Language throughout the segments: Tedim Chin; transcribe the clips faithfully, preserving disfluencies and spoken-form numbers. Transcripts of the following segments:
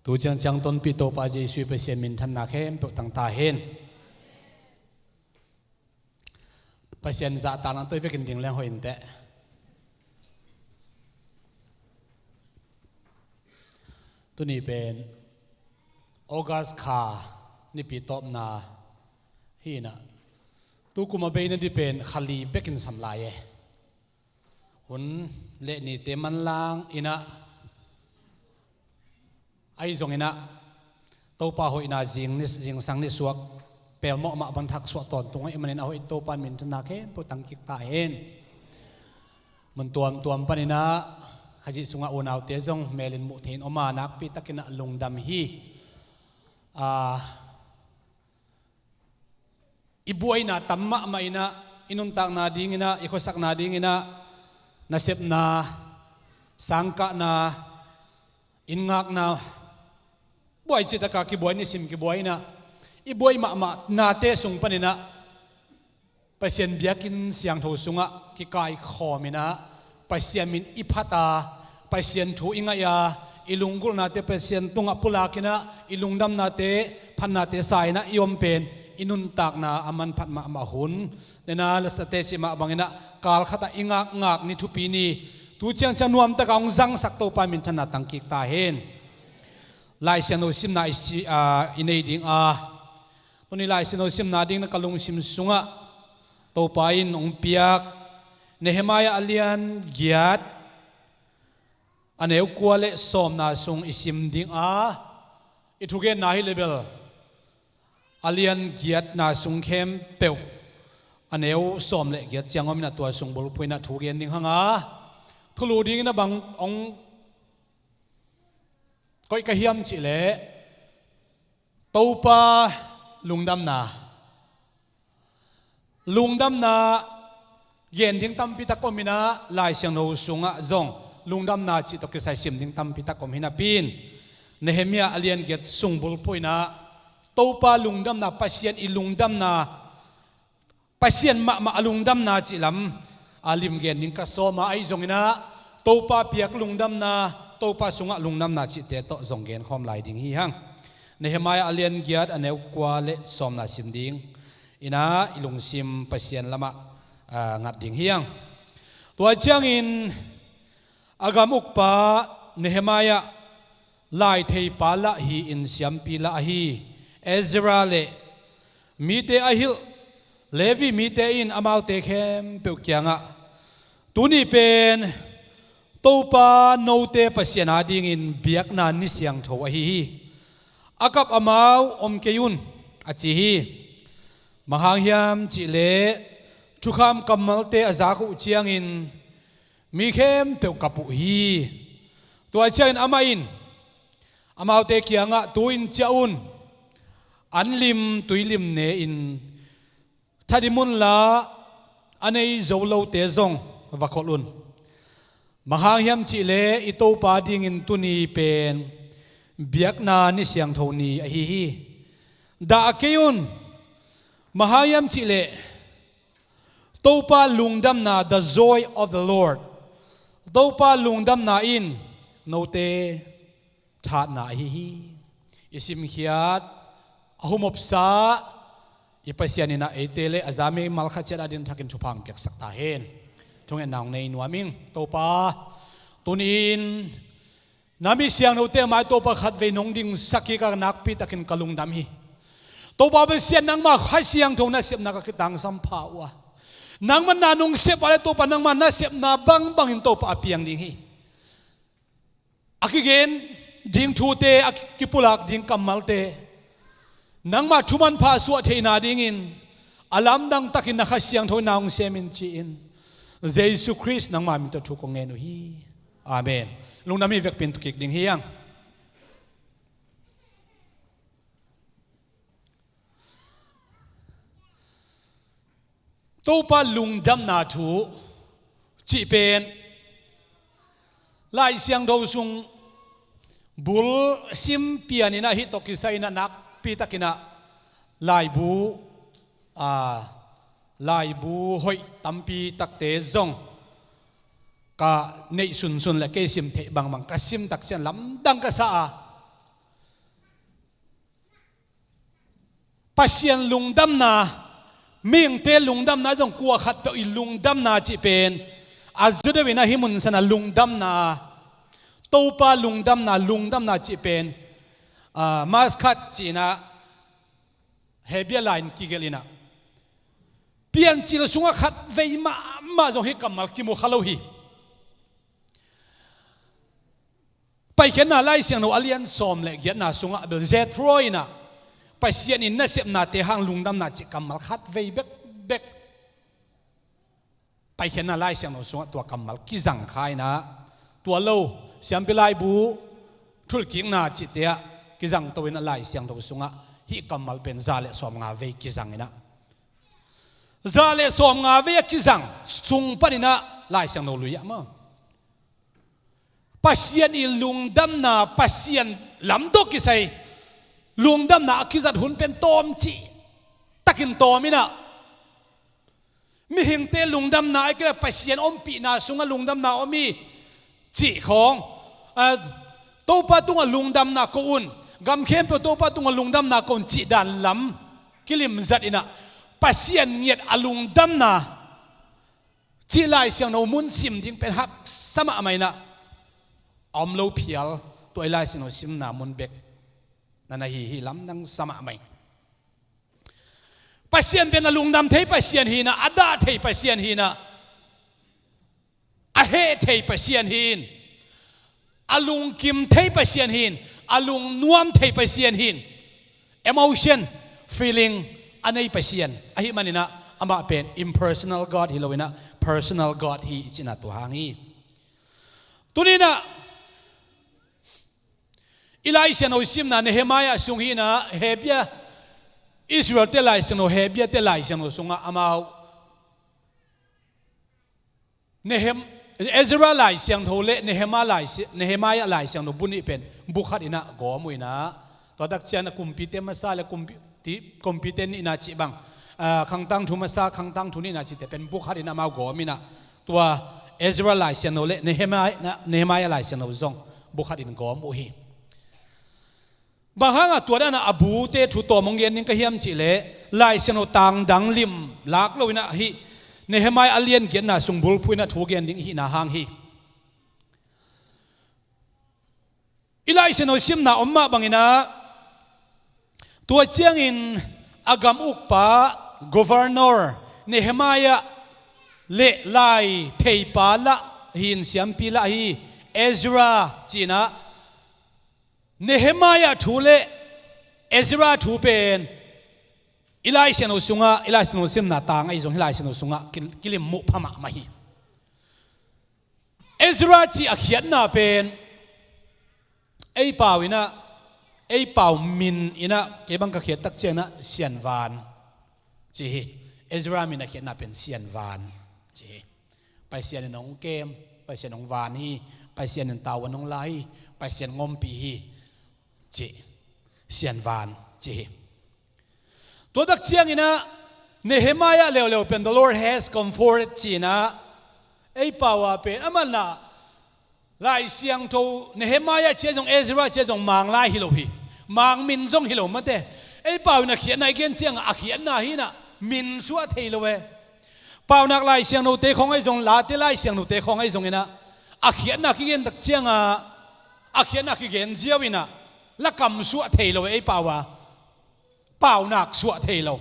Tu ciangciang tonpih Topa Jesuh i Pasian minthanna khempeuh tang ta hen. Pasian zahtakna tawh i vekin ding leng hoih inteh. Tuni pen August kha nipi tawpna hi inah, tu kum a bei nading pen kha li bekin sam lai e. Hun le nite manlang inah, ahi zong inah Topa hoihna zing ni, zingsang ni suak pelmawh mah bang thak suah tawntung ahih manin a hoih Topa in minthanna khempeuh tangkik ta hen. Mun tuamtuam pan inah Khazih sungah unaute zong melin muh thei in om a, nakpi takin ah lungdam hi. A, i buaina tam mahmah inah, i nuntakna ding inah, i khuasakna ding inah, nasepna, sangkahna, inn ngakna, buai citaka kibuai, nisim kibuai inah, i buai mahmah nate sung pan inah Pasian biakinn siangtho sungah kikaikhawm inah, Pasian min i phat a, Pasian thu i ngaih a, i lunggulhnate Pasian tungah pulak inah, i lungdamnate, phatnate sa inah i om pen i nuntakna a manphat mahmah hun. Nena lasate cih mah bang inah kal khatah i ngakngak ni, thupi ni, tu ciangciang nuamtaka hong zangsak Topa minthanna tangkik ta hen. Lai Siangtho simna i si, a, i nei ding a, tuni Lai Siangtho simna ding na ka lungsim sungah Topa in hong piak Nehemiah a lian giat, a neu kua le sawmna sung i sim ding a, i thugenna hi le bel a lian giatna sung khempeuh a neu sawm le giat ciang om inah, tua sung bulphuh inah thu gen ding hang a, thulu ding inah bang hong koih ka hiam cih leh Topa lungdamna. Lungdamna gen ding tampi tak om inah, Lai Siangtho sungah zong lungdamna cih tawh kisai sim ding tampi tak om hi napi in, Nehemiah a lian giat sung bulphuh inah Topa lungdamna, Pasian i lungdamna, Pasian mahmah a lungdamna cih lam a lim gen ding ka sawm a, ahi zong inah Topa piak lungdamna, Topa sungah lungdamna cihte tawh zong genkhawm lai ding hi hang. Nehemiah a lian giat, a neu kua le sawmna sim ding inah i lungsim Pasian lamah, a, ngat ding hi hang. Tua ciangin a gam ukpa Nehemiah, laitheipa lah hi-in siampi lah ahi Ezra le mite a hilh Levi mite in amaute khempeuh kiangah, tuni pen Topa note Pasian adingin biakna ni siangtho ahi hi. A kap amau om kei un, a ci hi. Bang hang hiam cih leh thukham kammalte a zak uh ciangin mi khempeuh kap uh hi. Tua ciangin amah in amaute kiangah, tu-in ciah un, an lim tuilim ne-in thadim unla, a nei zo lote zong va kholh un. Bang hang hiam cih leh i Topa dingin tuni pen biakna ni siangtho ni ahi hi. Dah kei un. Bang hang hiam cih leh Topa lungdamna, the joy of the Lord, Topa lungdamna in note thatna ahi hi. I simkhiat a humopsa i Pasian inah eite le a za mimal khat ciat adingin thakin thupha hong piaksak ta hen. Thungetna hong nei nuam ing. Topa, tuni-in na mi siangthote mai Topa khatvei nong dingsak kik a, nakpi takin ka lungdam hi. Topa Pasian, nangmah Kha Siangtho nasepna ka kitangsam pha uh a, nangmah na nong sep a le Topa, nangmah nasepna bangbangin Topa a piang ding hi. A kigen ding thute, a kipulak ding kammalte nangmah thumanpha suah theihna dingin a lamdang takin na Kha Siangtho in na hong sem in ci-in, Jesu Khrist nangmah min tawh thu kong ngen uh hi. Amen. Lungdam hi. Vekpi in tu kik ding hi hang. Topa lungdamna thu cih pen Lai Siangtho sung bul sim pian inah, hih tawh kisai inah nakpi takin ah laibu, a, laibu hoih tampi takte zong ka neih sunsun le kei sim theih bangbang ka sim tak ciang lamdang ka sa a, Pasian lungdamna, mihingte lungdamna zong kua khat peuh i lungdamna cih pen a zu deuh in ah hih mun san a lungdamna, Topa lungdamna, lungdamna cih pen, ah, Mass khat cih in ah Hebia lai in kigelh in ah, Piancil sungah khatvei mahmah zong hih kammal kimu kha lo hi. Paikhiatna Lai Siangtho a lian sawm le giatna sungah bel Jethro in ah Pasian in nasepnate hang lungdamna cih kammal khatvei bekbek Paikhiatna Lai Siangtho sungah tua kammal kizang kha in ah, tua lo, Siampi Laibu, Thulkikna cihte ah kizang to in ah Lai Siangtho sungah hih kammal pen za le sawmnga vei kizang in ah, za le sawmnga vei a kizang sung pan in ah Lai Siangtho lui ah maw, Pasian i lungdamna, Pasian lam tawh kisai lungdamna a kizat hun pen tawm cih takin tawm in ah, mihingte lungdamna a kila, Pasian ompihna sungah lungdamna om hi cih khawng, a, Topa tungah lungdamna ko un, gam khempeuh Topa tungah lungdamna ko un cih dan lam kilimzat in ah, Pasian ngiat a lungdamna cih Lai Siangtho mun sim ding pen haksa mahmah in ah, a om lo phial, tua i Lai Siangtho simna mun bek na na hi hi, lamdang sa mahmah ing. Pasian pen a lungdam thei Pasian hi in ah, a dah thei Pasian hi in ah, a heh thei Pasian hi in, a lungkim thei Pasian hi in, a lungnuam thei Pasian hi in, emotion, feeling a nei Pasian ahih man in ah, amah pen impersonal God hi lo in ah, personal God hi i cihna tua hang hi. Tuni in ah i Lai Siangtho simna Nehemiah sung hi in ah, Hebia, Israel-te Lai Siangtho, Hebia-te Lai Siangtho sungah amau Nehem-, Ezra Lai Siangtho le Nehemiah Lai Si-, Nehemiah Lai Siangtho bu nih pen bu khat in ah gawm uh in ah, tua tak ciang a kumpite masa le kumpi-, ti-, kumpite nihna cih bang, ah, Khangtangthu masa, Khangtangthu nihna cihte pen bu khat in ah amau gawm in ah, tua Ezra Lai Siangtho le Nehemiah, Nehemiah Lai Siangtho zong bu khat in gawm uh hi. Bang hangah tua dan ah a bute thu tawm hong gen ding ka hiam cih leh, Lai Siangtho tang dang lim lak lo in ah hih Nehemiah a lian giatna sung bulphuh in ah thu gen ding i hihna hang hi. I Lai Siangtho simna om mah bang in ah, tua ciangin a gam ukpa, governor, Nehemiah le lai theipa lah hi in, siampi lah hi, Ezra ci in ah, Nehemiah thu le Ezra thu pen i Lai Siangtho sungah, i Lai Siangtho simna tang ahi zong hi, Lai Siangtho sungah ki-, kilim muh pha mahmah hi. Ezra cih a khiatna pen ei pau in ah, ei pau min in ah, kei bang ka khiat tak ciang ah Sianvan ci hi. Ezra min a khiatna pen Sianvan ci hi. Pasian in hong kem, Pasian hong van hi, Pasian in tau a hong la hi, Pasian ngompih hi, ci, Sianvan ci hi. Tua tak ciang in ah Nehemiah leuleu pen the Lord has comforted ci in ah, ei pau ah pen amah na Lai Siangtho Nehemiah ci a zong Ezra ci a zong Mang lai hi lo hi. Mang min zong hi lo mate. Ei pau in a khiatna i gen ciang a khiatna hi in ah min suah thei lo e. Paunak Lai Siangthote khawng ahi zong, Late Lai Siangthote khawng ahi zong in ah, a khiatna kigen tak ciang a, a khiatna kigen ziau in ah lakam suah thei lo e, ei pau a. Paunak suah thei lo.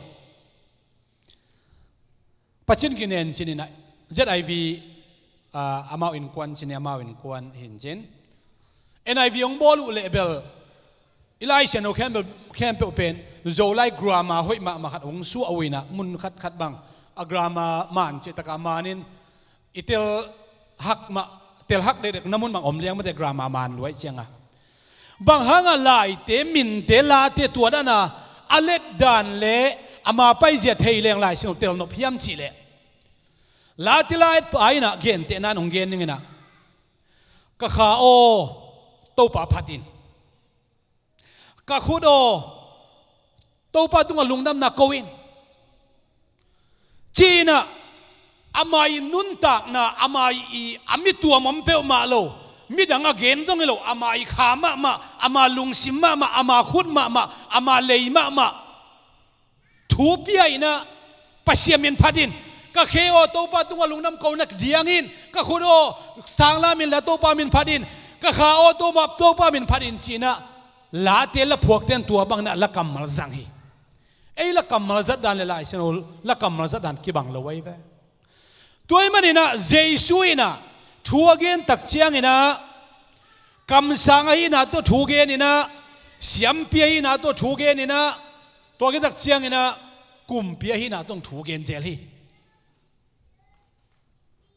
Pacin kinen cin in ah, Z I V, ah, amau innkuan cin, amau innkuan hin cin. N I V hong bawl uh leh bel i Lai Siangtho khempeuh, khempeuh pen Zolai grammar hoih mahmah khat hong suah uh in ah, mun khatkhat bang a grammar man cih tak a man in, i tel hak mah, tel hak dekdek na mun bang om liang mate, grammar man luai ciang a. Bang hang a Laite minte, Late tua dan a a let dan le ama paizia thei leng Lai Siangtho tel nop hiam cih leh, Late lai pa in ah gentehna in hong gen ning in ah, ka kha aw, Topa phat in. Ka khut aw, Topa tungah lungdamna ko in, ci in ah, Ama ii nuntakna, ama ii a mi tuam om peuhmah lo, midang a gen zong hi lo, ama ii kha mahmah, ama lungsim mahmah, ama khut mahmah, ama lei mahmah thu pia in ah, Pasian min phat in, ka khe aw Topa tungah lungdam ko na diang in, ka khut aw sang lam in la Topa min phat in, ka kha aw Topa, Topa min phat in ci in ah, late la phuakte in tua bang in ah la kammal zang hi. Ei la kammal zat dan le Lai Siangtho la kammal zat dan kibang lo ahi ve. Tua ahih manin ah Jesu in ah thu a gen tak ciangin ah, kamsang ahihna tawh thu gen in ah, siampi ahihna tawh thu gen in ah, tua gen tak ciangin ah kumpi ahihna tawh thu gen zel hi.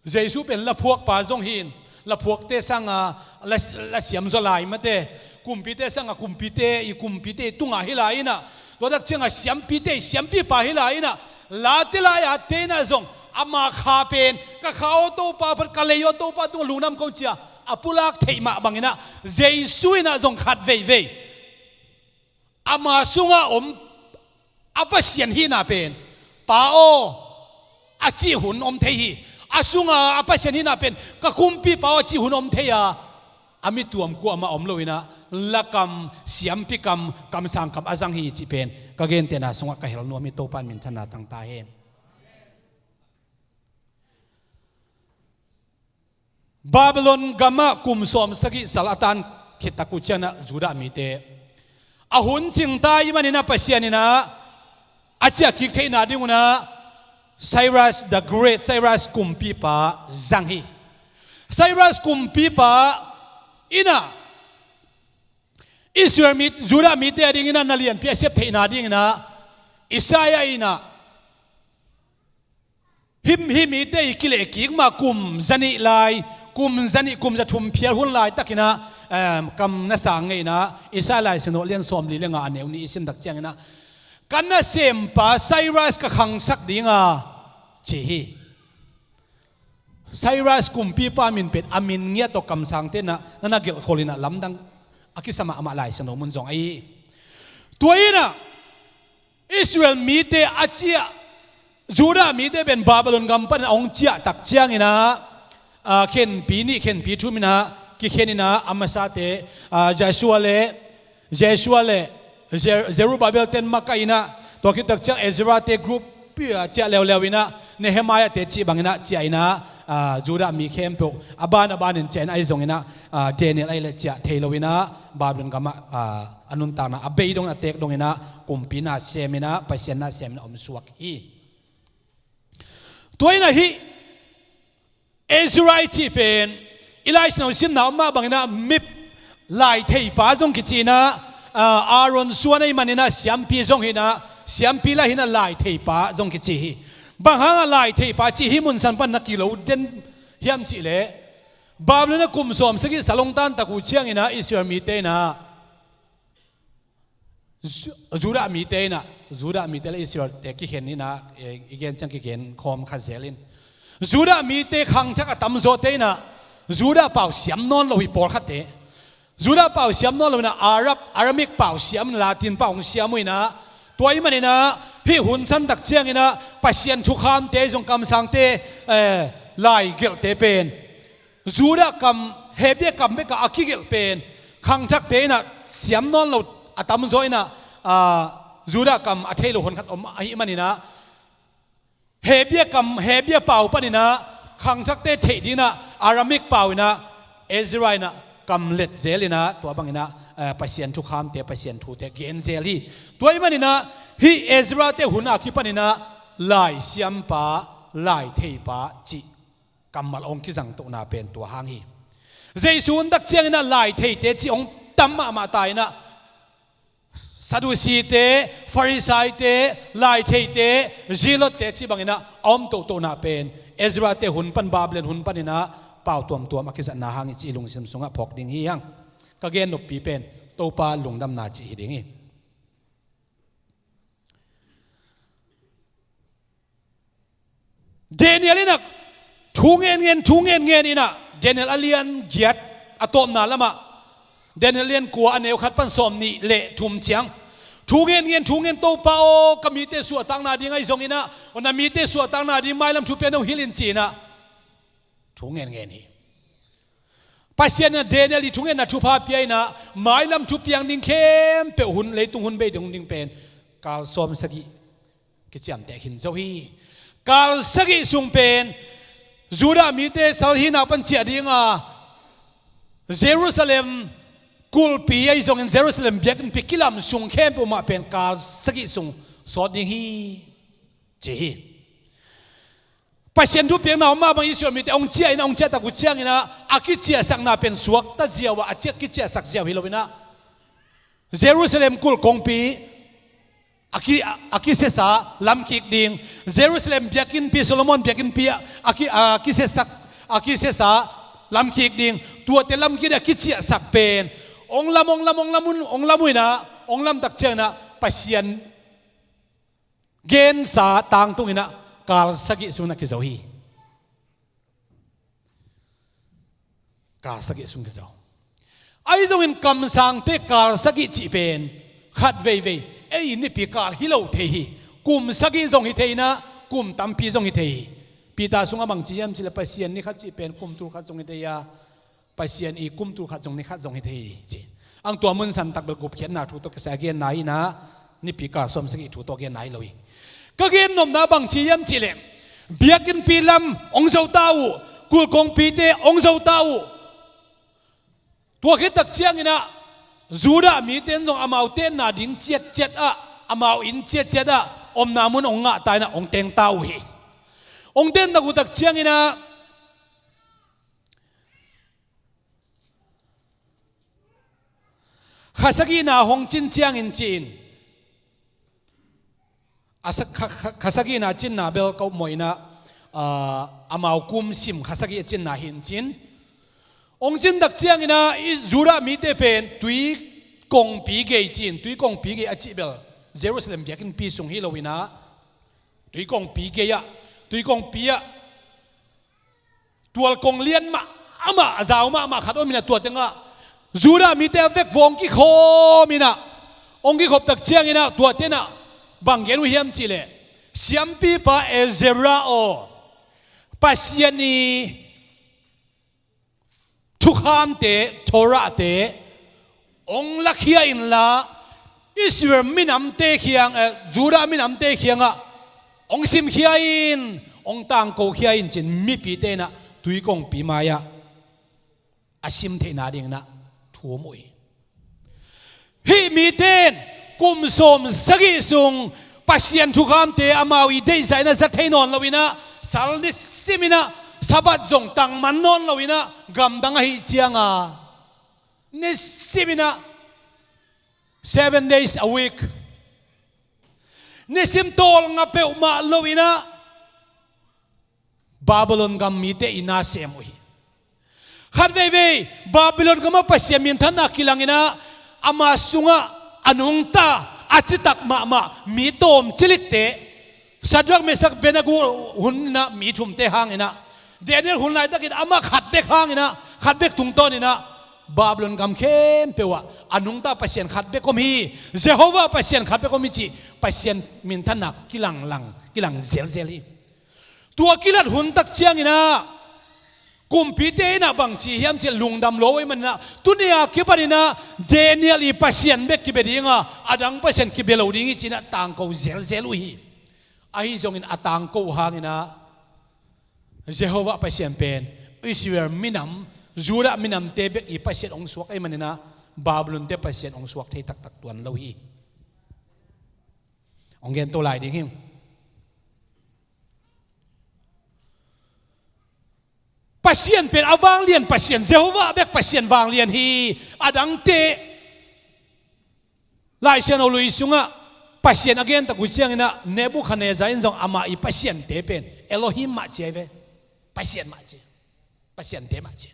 Jesu pen la phuakpa zong hi in, la phuakte sanga la, la siam zaw lai mate, kumpite sanga kumpite ii, kumpite ii tunga hi lai in ah, tua tak cianga siampite ii siampipa hi lai in ah, late lai-ate in ah zong ama kha pen, ka kha aw Topa phat, ka lei aw Topa tungah lungdam ko ci a, a pulak theih mah bangin ah Jesu in ah zong khat veivei ama sungah om a Pasian hihna pen, Pa aw a cih hun om thei hi. A sunga a Pasian hihna pen, ka kumpipa aw a cih hun om thei a, a mi tuam kuamah om lo in ah, la kam, siampi kam, kamsang kam a zang hi cih pen ka gentehna sungah ka hel nuam hi. Topa in minthanna tang ta hen. Babylon gamah kum sawm sagih sal a tan khit tak uh ciangin ah Judah mite a hun cing ta ahih manin ah Pasian in ah a ciah kik theihna ding un ah Cyrus the Great, Cyrus kumpipa zang hi. Cyrus kumpipa in ah Israel mi, Judah mite a dingin ah na lianpi a sep theihna dingin ah Isaiah in ah himi, himite ii kilehkik mah kum zanih lai, kum zanih, kum zathum phial hun laitakin ah, em, kam na sang ngei in ah, Isaiah Lai Siangtho lian sawmli le nga a neu nih i sim tak ciangin ah, ka nasempa Cyrus ka khangsak ding a, ci hi. Cyrus kumpipa min pen a min ngiat tawh kamsangte in ah na na gelhkhol in ah lamdang a kisa mahmah Lai Siangtho mun zong ahi hi. Tua in ah Israel mite a ciah, Judah mite pen Babylon gam panin a hong ciah tak ciangin ah, aa, khenpi nih, khenpi thum in ah kikhen in ah, a masate, aa, Joshua le, Joshua le Jer-, Zerubbabel ten makaih in ah, tua khit tak ciang Ezra te group pi-, aa, ciah leuleu in ah, Nehemiah te cih bangin ah ciah in ah, aa, Judah mi khempeuh a ban a banin ciah in ah, ahi zongin ah, aa, Daniel ahih leh ciah thei lo in ah, Babylon gamah, aa, a nuntakna a bei dongin, a teek dongin ah, kumpi na sem in ah, Pasian na sem in ah om suak hi. Tua in ah hih Ezra i cih pen i Lai Siangtho simna om mah bangin ah mi lai theipa zong kici in ah, aa, Aaron suan ahih manin ah siampi zong hi in ah, siampi lai hi in ah lai theipa zong kici hi. Bang hangah lai theipa cih hih mun san pan na kilo den hiam cih leh, Babylon ah kum sawm sagih sal hong tan tak uh ciangin ah Israel mite in ah, Ju-, Judah mite in ah, Judah mite le Israel te kikhen in ah, eh, i gen ciang kikhen khawm kha zel in. Judah mite khangthak a tamzawte in ah, Judah pau siam nawn lo hi pawlkhatte. Judah pau siam nawn lo in ah, Arab, Aramaic pau siam, Latin pau hong siam uh in ah, tua ahih manin ah, hih hun san tak ciangin ah, Pasian thukhamte zong kamsangte, eh, lai gelhte pen Judah kam, Hebrew kam bekah a kigelh pen, khangthakte in ah siam nawn lo a tamzaw in ah, aa, Judah kam a thei lo honkhat om ahih manin ah, Hebrew kam, Hebrew pau panin ah khangthakte theih dingin ah Aramaic pau in ah Ezra in ah kam let zel in ah, tua bangin ah, aa, Pasian thukhamte, Pasian thute gen zel hi. Tua ahih manin ah, hih Ezra te hun a kipanin ah lai siampa, lai theipa cih kammal hong kizangtohna pen tua hang hi. Jesu hun tak ciangin ah lai theite cih hong tam mahmah ta in ah, Sadduceete, Farisaite, lai theite, Zealotte cih bangin ah a om tohtohna pen Ezra te hun pan, Babylon hun panin ah pau tuamtuam a kizatna hang hi cih i lungsim sungah phawk ding hi hang. Ka gen noppi pen Topa lungdamna cih hi ding hi. Daniel in ah thu ngenngen, thu ngenngen in ah, Daniel a lian giat a tawpna lamah, Daniel lian kua a neu khat pan sawm nih le thum ciang, Thu ngen ngen, thu ngen, Topa aw, ka mite suahtakna ding ahi zongin ah, aw, na mite suahtakna ding mailam thu piakna uh hilh in ci-in ah thu ngen ngen hi. Pasian in ah Daniel ii thungetna thupha pia in ah, mailam thupiak ding khempeuh hun, leitung hun bei ding, ding pen kal sawm sagih kiciamteh khin zo hi. Kal sagih sung pen Judah mite sal hihna pan ciah ding a, Jerusalem kulhpi ahi zongin Jerusalem biakinnpi kilam sung khempeuh mah pen kal sagih sung sawt ding hi, ci hi. Pasian thupiakna om mah bang Israel mite hong ciah in ah, hong ciah tak uh ciangin ah, a kiciahsakna pen suakta ziau a, a ciah kiciahsak ziau hi lo in ah, Jerusalem kulh kongpi a ki, a, a kisiasa lamkik ding, Jerusalem biakinnpi, Solomon biakinnpi a, a ki, a kisiasak, a kisiasa lamkik ding, tuate lamkik ding a kiciahsak pen hong lam, hong lam, hong lam un, hong lam uh in ah, hong lam tak ciangin ah Pasian gensa tangtung in ah kal sagih sung in ah kizo hi. Kal sagih sung kizo. Ahi zongin kamsangte kal sagih cih pen khat veivei, ei nipi kal hi lo thei hi. Kum sagih zong hi thei in ah, kum tampi zong hi thei hi. Peter sungah bang ci hiam cih leh Pasian ni khat cih pen kum tul khat zong hi thei a, Pasian ii kum tul khat zong ni khat zong hi thei hi, ci. Ang tua mun san tak bel gupkhiatna thu tawh kisai a genna hi in ah, nipi kal sawm sagih thu tawh genna hi lo hi. Ka gen nopna bang ci hiam cih leh, biakinnpi lam hong zo ta uh, kulh kongpite hong zo ta uh. Tua khit tak ciangin ah Judah mite in zong amau tenna ding ciatciat ah, amau inn ciatciat ah omna mun hong ngah ta in ah hong teng ta uh hi. Hong ten tak uh tak ciangin ah kha sagihna hong cin ciangin ci-in, a sa-, kha, kha, kha sagihna cinna bel ka upmawh in ah, aa, amau kum sim kha sagih a cinna hi in cin. Hong cin tak ciangin ah, i Judah mite pen tui kongpi gei ci-in, tui kongpi gei a cih bel Jerusalem biakinnpi sung hi lo in ah, tui kongpi gei ah, tui kongpi ah tual kong lian mahmah, a zau mahmah khat om in ah, tua tengah Judah mite a vekvua hong kikhawm in ah, hong kikhop tak ciangin ah, tuate in ah bang gen uh hiam cih leh, siampipa Ezra aw, Pasian ii thukhamte, Torahte hong lakhia inla, Israel minamte khiang, eh, Judah minamte khiangah hong simkhia in, hong tangkokhia in, ci-in mipite in ah tui kongpi mai-ah a sim theihna dingin ah thum uh hi. Hih mite in kum sawm sagih sung Pasian thukhamte amau ii deihzah in ah za thei nawn lo in ah, sal ni sim in ah, Sabbath zong tangman nawn lo in ah, gamdang ahih ciangin ni sim in ah, seven days a week, ni sim tawlnga peuhmah lo in ah, Babylon gam mite ii na sem uh hi. Khat veivei, Babylon gamah Pasian minthanna kilang in ah, ama sungah a nungta, a citak mahmah mi tawm cilikte, Shadrach, Meshach, Abednego hun in ah mi thumte hang in ah, Daniel hun laitakin amah khat bek hang in ah, khat bek tungtawn in ah, Babylon gam khempeuh ah a nungta Pasian khat bek om hi, Jehovah Pasian khat bek om hi cih Pasian minthanna kilanglang, kilang zelzel hi. Tua kilat hun tak ciangin ah, kumpite in ah bang ci hiam cih leh, lungdam lo uh ahih manin ah, tuni a kipan in ah Daniel ii Pasian bek kibia ding a, a dang pasian kibia lo ding hi, ci-in ah tangko zelzel uh hi. Ahi zongin a tangko uh hangin ah, Jehovah Pasian pen Israel minam, Judah minamte bek ii Pasian hong suak ahih manin ah, Babylonte Pasian hong suak thei taktak tuan lo hi. Hong gen to lai ding hi. Pasian pen a vanglian Pasian, Jehovah bek Pasian vanglian hi. A dangte, Lai Siangtho lui sungah Pasian a gen tak uh ciangin ah, Nebuchadnezzar in zong amah ii pasiante pen Elohim mah ci ahi ve. Pasian mah ci. Pasiante mah ci.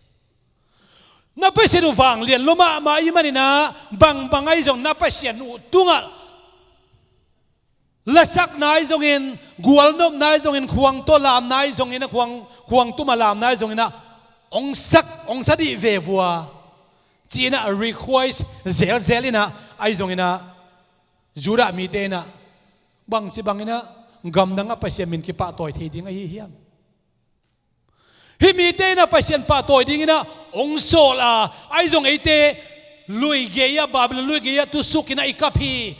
Na Pasian uh vanglian lua mahmah ahih manin ah, bangbang ahi zong na Pasian uh tungah lasakna ahi zongin, gualnopna ahi zongin, khuang tawh lamna ahi zongin ah, khuang, khuang tum a lamna ahi zongin ah, hong sak, hong sa dih ve vua, ci-in ah request zelzel in ah, ahi zongin ah, Judah mite in ah bangci bangin ah gamdang ah Pasian min kipahtawi thei ding ahi hiam? Hih mite in ah Pasian pahtawi dingin ah hong sawl a, ahi zong eite lui gei ah, Babylon lui gei ah tusukin ah i kap hi.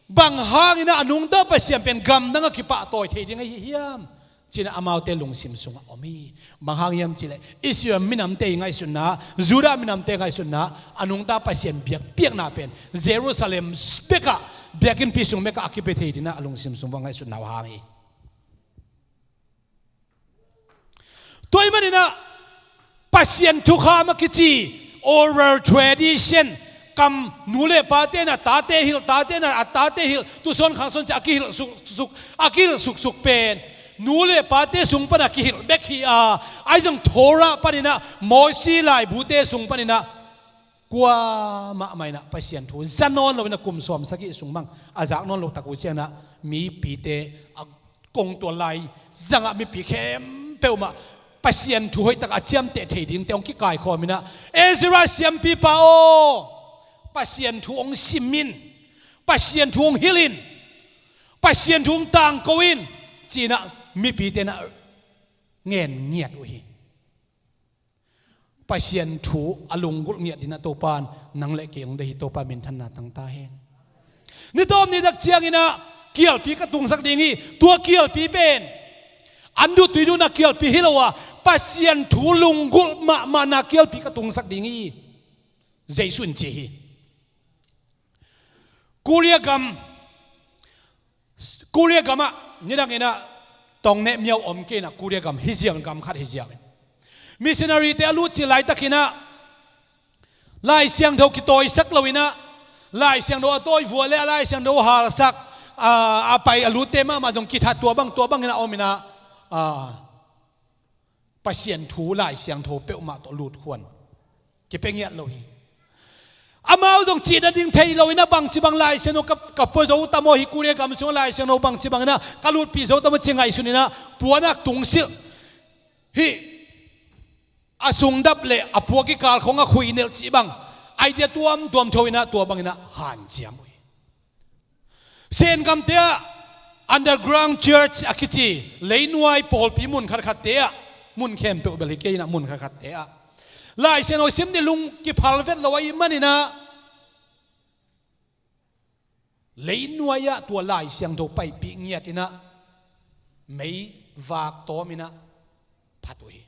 Bang hangin ah a nungta Pasian pen gamdang ah kipahtawi thei ding ahi hiam? Ci-in ah amaute lungsim sungah om hi. Bang hang hiam cih leh Israel minamte i ngaihsutna, Judah minamte ngaihsutna, a nungta Pasian biak piakna pen Jerusalem bekah, biakinnpi sung bekah a kipia thei dingin ah a lungsim sung bang ngaihsutna uh hang hi. Tua ahih manin ah Pasian thukham a kici oral tradition, kam nu le pate in ah tate hilh, tate in ah a tate hilh, tusawn khangsawn ciang a kihilh suksuk, a kihilh suksuk pen nu le pate sung pan a kihilh bek hi a, ahi zong Torah panin ah, Mosi laibute sung panin ah kuamah mah in ah Pasian thu za nawn loin ah kum sawmsagih sung bang a zak nawn lo tak uh ciangin ah mipite a kong tua lai zangah mipi khempeuh mah Pasian thu hoihtak a ciamteh thei dingte hong kikaikhawm in ah, Ezra siampipa aw, Pasian thu hong sim in, Pasian thu hong hilh in, Pasian thu hong tangko in, ci-in ah mipite in ah ngen ngiat uh hi. Pasian thu a lunggulh ngiat dingin ah Topa in nang le kei hong deih hi. Topa minthanna tang ta hen. Ni tawp ni tak ciangin ah kialpi ka tungsak ding hi. Tua kialpi pen an duhtui duhna kialpi hi lo a, Pasian thu lunggulh mahmahna kialpi ka tungsak ding hi, Jesuh in ci hi. Korea gam, Korea gamah nidangin ah tong neh miau om kei in ah, Korea gam hi ziangin, gam khat hi ziangin, missionary-te a lut cil laitakin ah Lai Siangtho kitawisak loin ah, Lai Siangtho a tawi vua le a Lai Siangtho halsak a, a pai a lutte mahmah zong kithat, tua bang, tua bangin ah om in ah, a, Pasian thu Lai Siangtho peuhmah tawh lutkhuan kipia ngiat lo hi. Amau zong cih nading thei loin ah bangci bang Lai Siangtho ka, ka pua zo tam aw, hih Korea gam sungah Lai Siangtho bangci bangin ah ka lutpih zo tam aw ci ngaihsun in ah puanak tungsilh, hih a sungdap le a pua kikal khong a khuinelh cih bang idea tuamtuam tho in ah tua bangin ah hanciam uh hi. Sengamte ah underground church a kici leinuai pawlpi mun khatkhatte ah, mun khempeuh bel hi kei in ah, mun khatkhatte ah Lai Siangtho sim ding lung kiphal vet lo ahih manin ah leinuai ah tua Lai Siangtho paipih ngiat in ah meivak tawm in ah phat uh hi.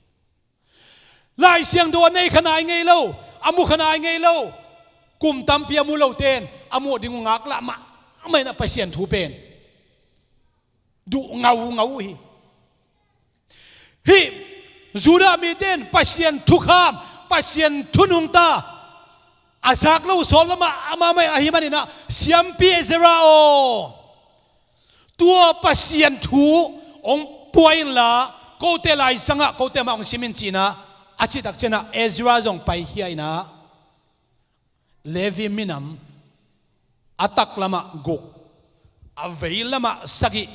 Lai Siangtho a nei kha nai ngei lo, a mu kha nai ngei lo, kum tampi a mu lote in a muh ding uh ngaklah mahmah in ah Pasian thu pen duh ngaungau uh hi. Hih Judah mite in Pasian thukham, Pasian thu nungta a zak lo sawl lamah amah mah ahih manin ah, siampi Ezra aw, tua Pasian thu hong pua inla, kote laizangah kote mah hong sim in, ci-in ah a cih tak ciangin ah Ezra zong paikhia in ah Levi minam a taklamah guk, a veilamah sagih,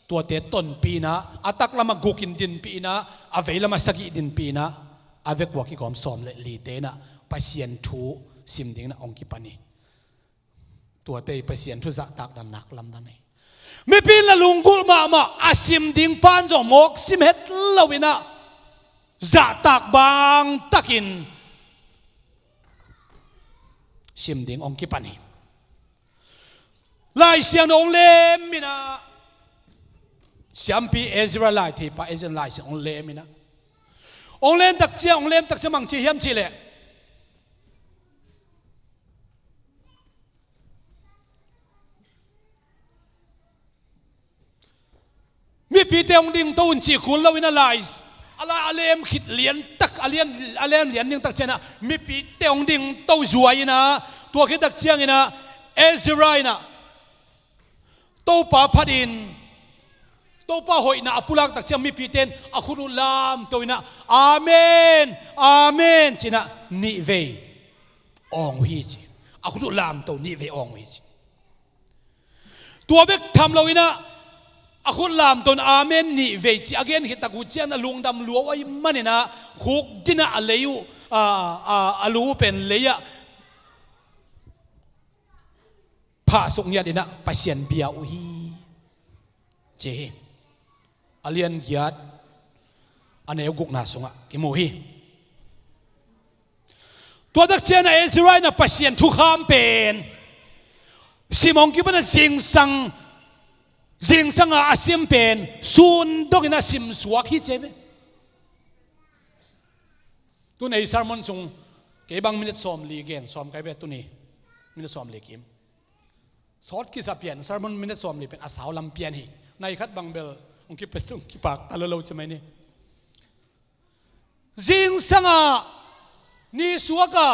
tuate tonpih in ah, a taklamah guk in dinpih in ah, a veilamah sagih dinpih in ah, a vekua kikawm sawm le lite in ah Pasian thu sim dingin ah hong kipan hi. Tuate i Pasian thu zahtak dan nak lamdang hi. Mipi in la lunggulh mahmah, a sim ding pan zong mawk sim het loin ah zahtak bangtakin sim ding hong kipan hi. Lai Siangtho hong lem in ah, siampi Ezra, lai theipa Ezra in Lai Siangtho hong lem in ah, hong lem tak ciang, hong lem tak ciang bang ci hiam cih leh, mipite hong dingto un cih kul loin ah lai, a lai a lem khit lian tak, a lian, a lem lian ding tak ciangin ah mipite hong dingto zuai in ah, tua khit tak ciangin ah Ezra in ah Topa phat in, Topa hoihna a pulak tak ciang mipite in a khut uh lamto in ah, "Amen, amen," ci-in ah nih vei awng uh hi ci. A khut uh lamto nih vei awng uh hi ci. Tua bek tham loin ah a khut lamto in amen nih vei ci a gen khit tak uh ciang a lungdam lua uh ahih manin ah khukdin ah a lei uh, a, a, a lu uh pen lei ah phah suk ngiat in ah Pasian bia uh hi, ci hi. A lian giat, a neu gukna sungah kimu hi. Tua tak ciangin ah Ezra in ah Pasian thukham pen sim hong kipan ah zingsang, zingsang a a sim pen sun dongin ah sim suak hi ci ve. Tun ei sermon sung kei bang minute sawmli gen, sawm kai ve tuni. Minute sawmli kim. Sawt kisa pian, sermon minute sawmli pian, a sau lam pian hi. Nai khat bang bel hong kipe, hong kipak ta lo lo ci mai ni. Zingsang a ni suak a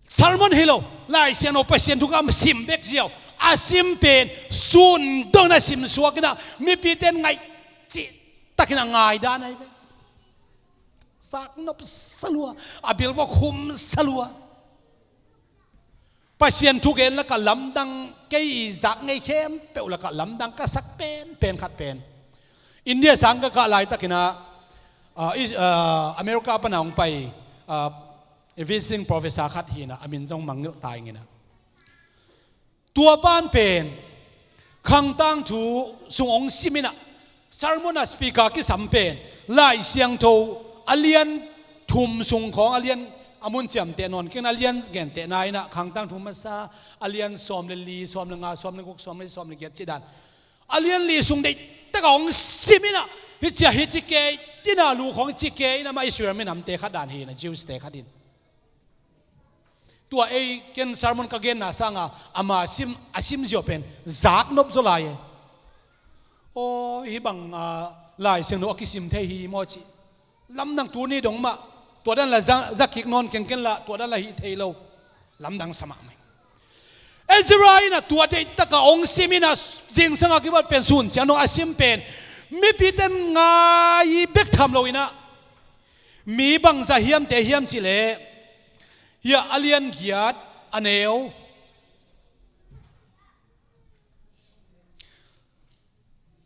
sermon hi lo, Lai Siangtho Pasian thukham sim bek ziau, a sim pen sun dongin ah sim suak in ah mipite in ngaih cih takin ah ngai dan ahi ve. Zak nop sa lua, a bil vok hum sa lua. Pasian thugen lakah lamdang, kei i zak ngei khempeuh lakah lamdang ka sak pen, pen khat pen, India sang ka kah laitakin ah, ah, is, ah, America pan a hong pai, ah, visiting professor khat hi in ah, a min zong mangngilh ta ing in ah. Tua pan pen Khang Tangthu sung hong sim in ah, sermon a speaker kisam pen Lai Siangtho a lian thum sung khawng, a lian, a mun ciamteh nawn kei in ah, a lian gentehna in ah, Khang Tangthu masa a lian sawm le li, sawm le nga, sawm le guk, sawm le, sawm le giat cih dan, a lian li sung deihtak a hong sim in ah, hi ci a, hi ci kei, tina lu khawng ci kei in ah, amah Israel minamte khat dan hi in ah, Jews te khat in. Tua ei ken sermon ka genna sanga ama sim, a sim ziau pen zak nop zaw lai e. Aw, hih bang, ah, Lai Siangtho a kisim thei hi maw ci. Lamdang tuni dong mah, tua dan la za, za kik nawn keng, ken la tua dan la hih thei lo. Lamdang sa mahmah. Ezra in ah tua deihtak a hong sim in ah, zingsang a kibat pen sun ciang dong a sim pen mipite in ngai bek tham lo in ah, mi bangzah hiamte hiam cih leh, hiah a lian giat, a neu,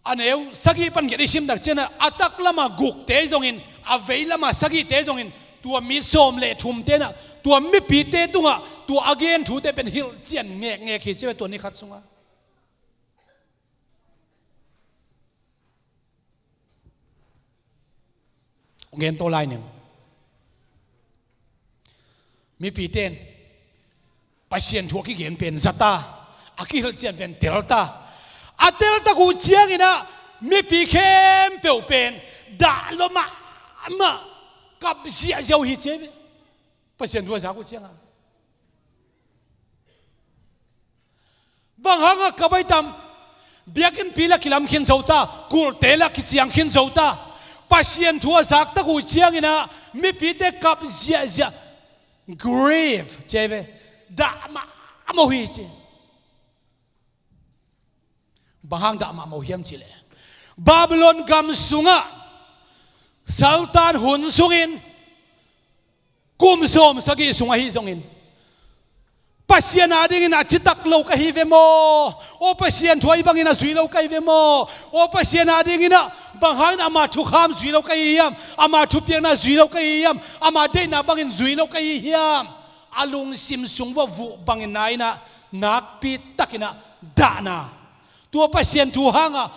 a neu sagih pan giat i sim tak ciangin ah, a taklam a gukte zongin, a veilam a sagihte zongin, tua mi sawm le thumte in ah, tua mipite tungah tua a gen thute pen hilhcian ngekngek hi ci ve tua ni khat sungah. Gen to lai ning. Mipite in Pasian thu a kigen pen za ta, a kihilhcian pen tel ta. A teltak uh ciangin ah mipi khempeuh pen dah lua mahmah, kap ziahziah uh hi ci ve. Pasian thu a zak uh ciangah. Bang hangah kap ai tam? Biakinnpi la kilam khin zo ta, kulte la kiciang khin zo ta. Pasian thu a zaktak uh ciangin ah mipite kap ziahziah, grieve ci ve, dah mahmah uh hi ci. Bang hang dah mahmah uh hiam cih leh, Babylon gam sungah saltan hun sungin, kum sawm sagih sung ahi zongin, Pasian adingin a citak lo ka hi ve maw? Aw Pasian thu ahi bangin a zui lo ka hi ve maw? Aw Pasian adingin ah bang hangin ama thukham zui lo ka hi hiam? Ama thupiakna zui lo ka hi hiam? Ama deihna bangin zui lo ka hi hiam? A lungsim sung vua vuh bangin na in ah, nakpi takin ah dahna, tua Pasian thu hangah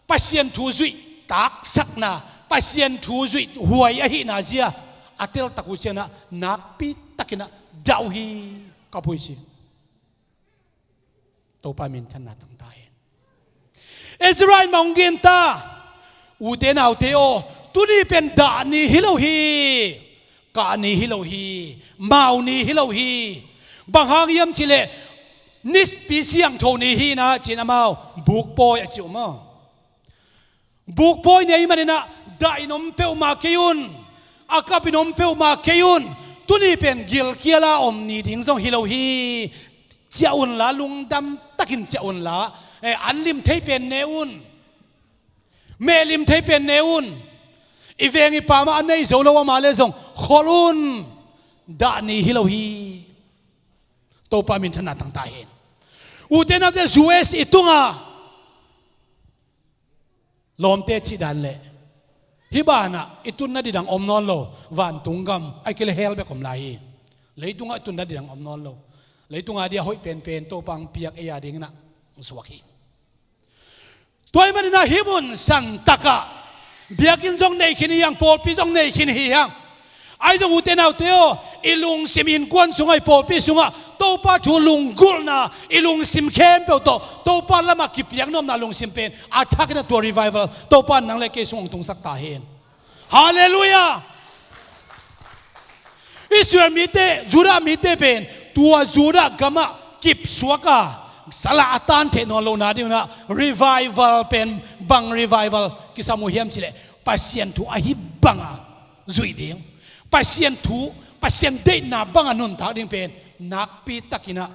Pasian thu zuih taksakna, Pasian thu zuih huai ahihna zia a teltak uh ciangin ah nakpi takin ah dah uh hi, kap uh hi ci. Topa minthanna tang ta hen. Ezra in mah hong gen ta, ute naute aw, tuni pen dah ni hi lo hi. Kah ni hi lo hi, mau ni hi lo hi. Bang hang hiam cih leh, Nipi siangtho ni hi in ah ci-in amau bukpawi a ci uh maw? Bukpawi ni ahih manin ah, dah in om peuhmah kei un, a kap in om peuhmah kei un. Tuni pen gilkial a om ni ding zong hi lo hi. Ciah unla, lungdam takin ciah unla, eh, an lim thei pen ne un. Meh lim thei pen ne un. I veng i pam ah a nei zo lo amah leh zong khol un. Dah ni hi lo hi. Topa minthanna tang ta hen. Ute naute, U S i tungah lawmte cih dan leh, hih banah i tunna didang om nawn lo. Vantung gam, ahih kei leh hell bek om lai hi. Leitungah i tunna didang om nawn lo. Leitung a dia hoih penpen Topa hong piak ei a dingin ah hong suak hi. Tua ahih manin ah hih mun santak ah biakinn zong nei khin hi hang, pawlpi zong nei khin hi hang. Ahi zong ute naute aw, i lungsim innkuan sungah, i pawlpi sungah Topa thu lunggulhna i lungsim khempeuh tawh Topa lamah kipiak nopna lungsim pen a thakin ah tua revival Topa in nang le kei sung hong tungsak ta hen. Halleluiah! Israel mite, Judah mite pen tua Judah gamah kipsuak a, salah a tan theih nawn lohna dingin ah revival pen bang revival kisam uh hiam cih leh Pasian thu ahi banga zuih ding, Pasian thu, Pasian deihna banga nuntak ding pen nakpi takin ah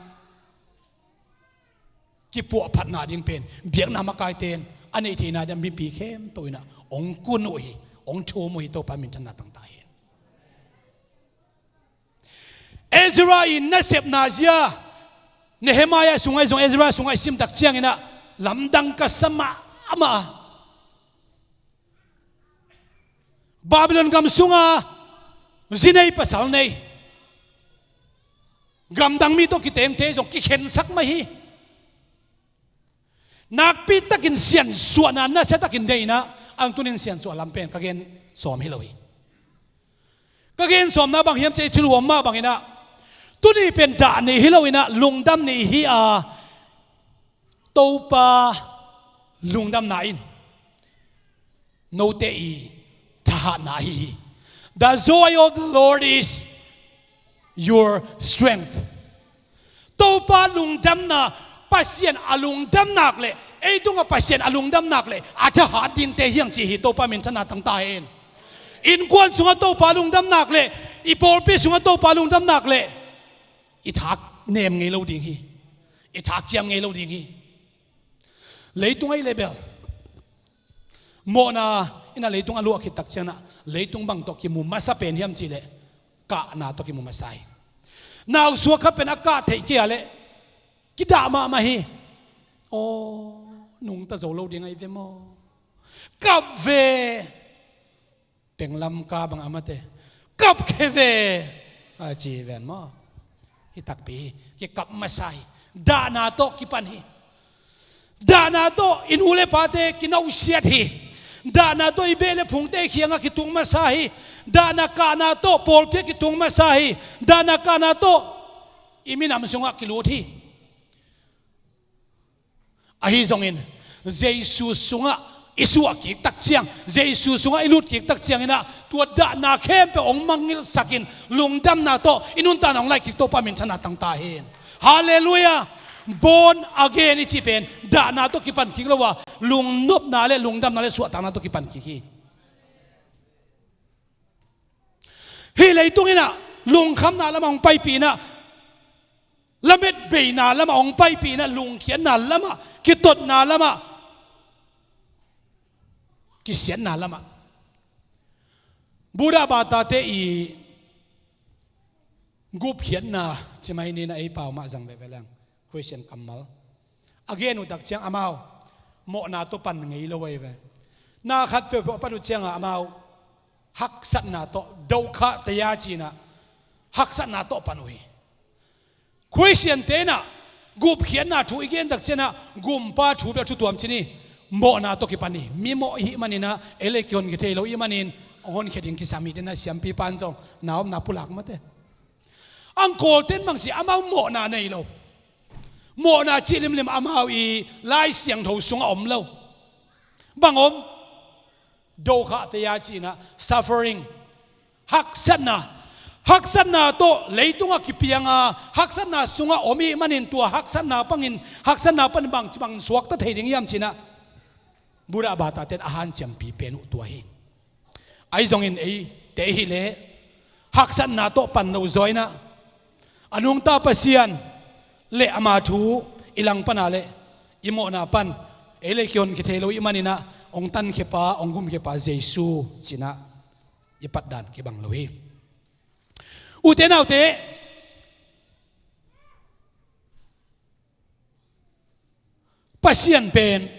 kipuahphatna ding pen biakna makaite in a neih theihna ding mipi khempeuh in ah hong kun uh hi, hong thum uh hi. Topa minthanna tang ta hen. Ezra in nasepna zia Nehemiah sungah zong, Ezra sungah i simtak ciangin ah lamdang ka sa mahmah a, Babylon gam sunga zi nei pasal nei, gamdang mi tawh kitengte zong kikhensak mah hi. Nakpi takin siansuahna nasia takin nei in ah, ang tunin siansuah lam pen ka gen sawm hi lo hi. Ka gen sawmna bang hiam cih leh i thil huam mah bangin ah tuni pen dah ni hi lo in ah lungdam ni hi a, Topa lungdamna in note i thahatna ahi hi. The joy of the Lord is your strength. Topa lungdamna, Pasian a lungdam nak leh, ei tungah Pasian a lungdam nak leh a thahat dingte hi hang ci hi. Topa minthanna tang ta hen. Innkuan sungah Topa lungdam nak leh, i pawlpi sungah Topa lungdam nak leh i tha nem ngei lo ding hi. I tha kiam ngei lo ding hi. Leitung ei le bel mawhna in ah leitung a luah khit tak ciangin ah leitung bang tawh kimu masa pen hiam cih leh kahna tawh kimu masa hi. Nausuak khat pen a kah theih kei a leh kidah mahmah hi. Aw, nungta zo lo ding ahi ve maw? Kap ve. Penglam ka bang a mate, kap khe ve a ci hi ven maw? Hi takpi hi. Kikap masa hi. Dahna tawh kipan hi. Dahna tawh i nu le pate kinausiat hi. Dahna tawh i beh le phungte kiangah kitung masa hi. Dahna kahna tawh pawlpi ah kitung masa hi. Dahna kahna tawh i minam sungah kilut hi. Ahi zongin Jesu sungah i suah kik tak ciang, Jesu sungah i lut kik tak ciangin ah tua dahna khempeuh hong mangngilhsakin lungdamna tawh i nuntakna hong laih kik Topa minthanna tang ta hen. Halleluiah. Born again i cih pen dahna tawh kipan kik lo a, lungnopna le lungdamna le suahtakna tawh kipan kik hi. Hih leitung in ah lungkhamna lamah hong paipih in ah, lametbeina lamah hong paipih in ah, lungkhiatna lamah, kitotna lamah, kisiatna lamah, Buddha bata te i gupkhiatna ci mai ni in ah, ei pau mah zang veve leng Christian kammal a gen uh tak ciang amau mawhna tawh pan ngei lo ahi ve. Na khat peuhpeuh a pan uh ciangah amau haksatna tawh, dukkha taya ci in ah haksatna tawh pan uh hi. Christian te in ah gupkhiatna thu i gen tak ciangah gumpa thu bel thu tuam ci ni, mawhna tawh kipan hi. Mi mawh i hih manin ah ei le kei honkhia thei lo i hih manin hong honkhia ding kisam hi, den ah siampipa in zong na omna pulak mate. Ang Kawlte in bang ci, amau mawhna nei lo. Mawhna cih limlim amau i Lai Siangtho sungah om lo. Bang om? Dukkha taya ci in ah suffering, haksatna. Haksatna tawh leitungah kipiang a, haksatna sungah om i hih manin tua haksatna pangin, haksatna pan bangci bangin suakta thei ding hiam ci in ah Buddha bata te in a hanciampi pen uh tua hi. Ahi zongin eite hi leh haksatna tawh pan lo zaw in ah, a nungta Pasian le ama thu i langpan a leh i mawhna pan ei le kei honkhia thei lo i hih manin ah hong tankhia pa, hong gumkhia pa Jesu ci in ah i patdan kibang lo hi. Ute naute, Pasian pen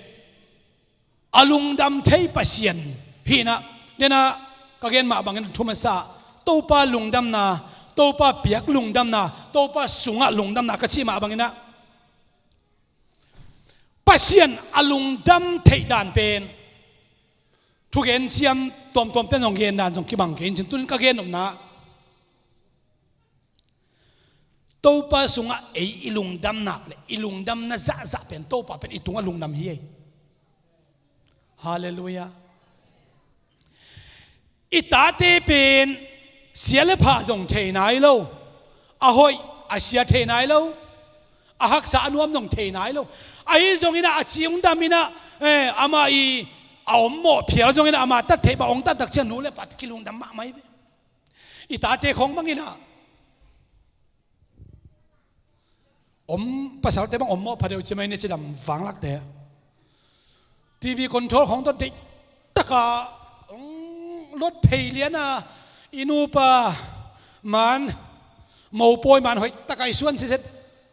a lungdam thei Pasian hi in ah, den ah ka gen mah bangin thu masa, Topa lungdamna, Topa piak lungdamna, Topa sungah lungdamna ka cih mah banginah, Pasian a lungdam theih dan pen thugen siam tuamtuamte zong gen dan zong kibang kei in cin, tunin ka gen nopna, Topa sungah ei i lungdam nak le i lungdamna zahzah pen Topa pen i tungah lungdam hi ei. Halleluiah. I tate pen sia le pha zong thei nai lo, a hoih a sia thei nai lo, a haksa a nuam zong thei nai lo. Ahi zonginah a ci hong daminah, eh, amah i a ommawh phial zonginah amah tat theih bang hong tat tak ciang nu le pa kilungdam mahmah hi ve. I tate khawng banginah om, pasalte bang ommawh pha deuh ci mai ni, cidam vanglakte. TV control khawng tawh deih taka hong lot phei liana i nupa man, mopawi man hoih taka i suan siset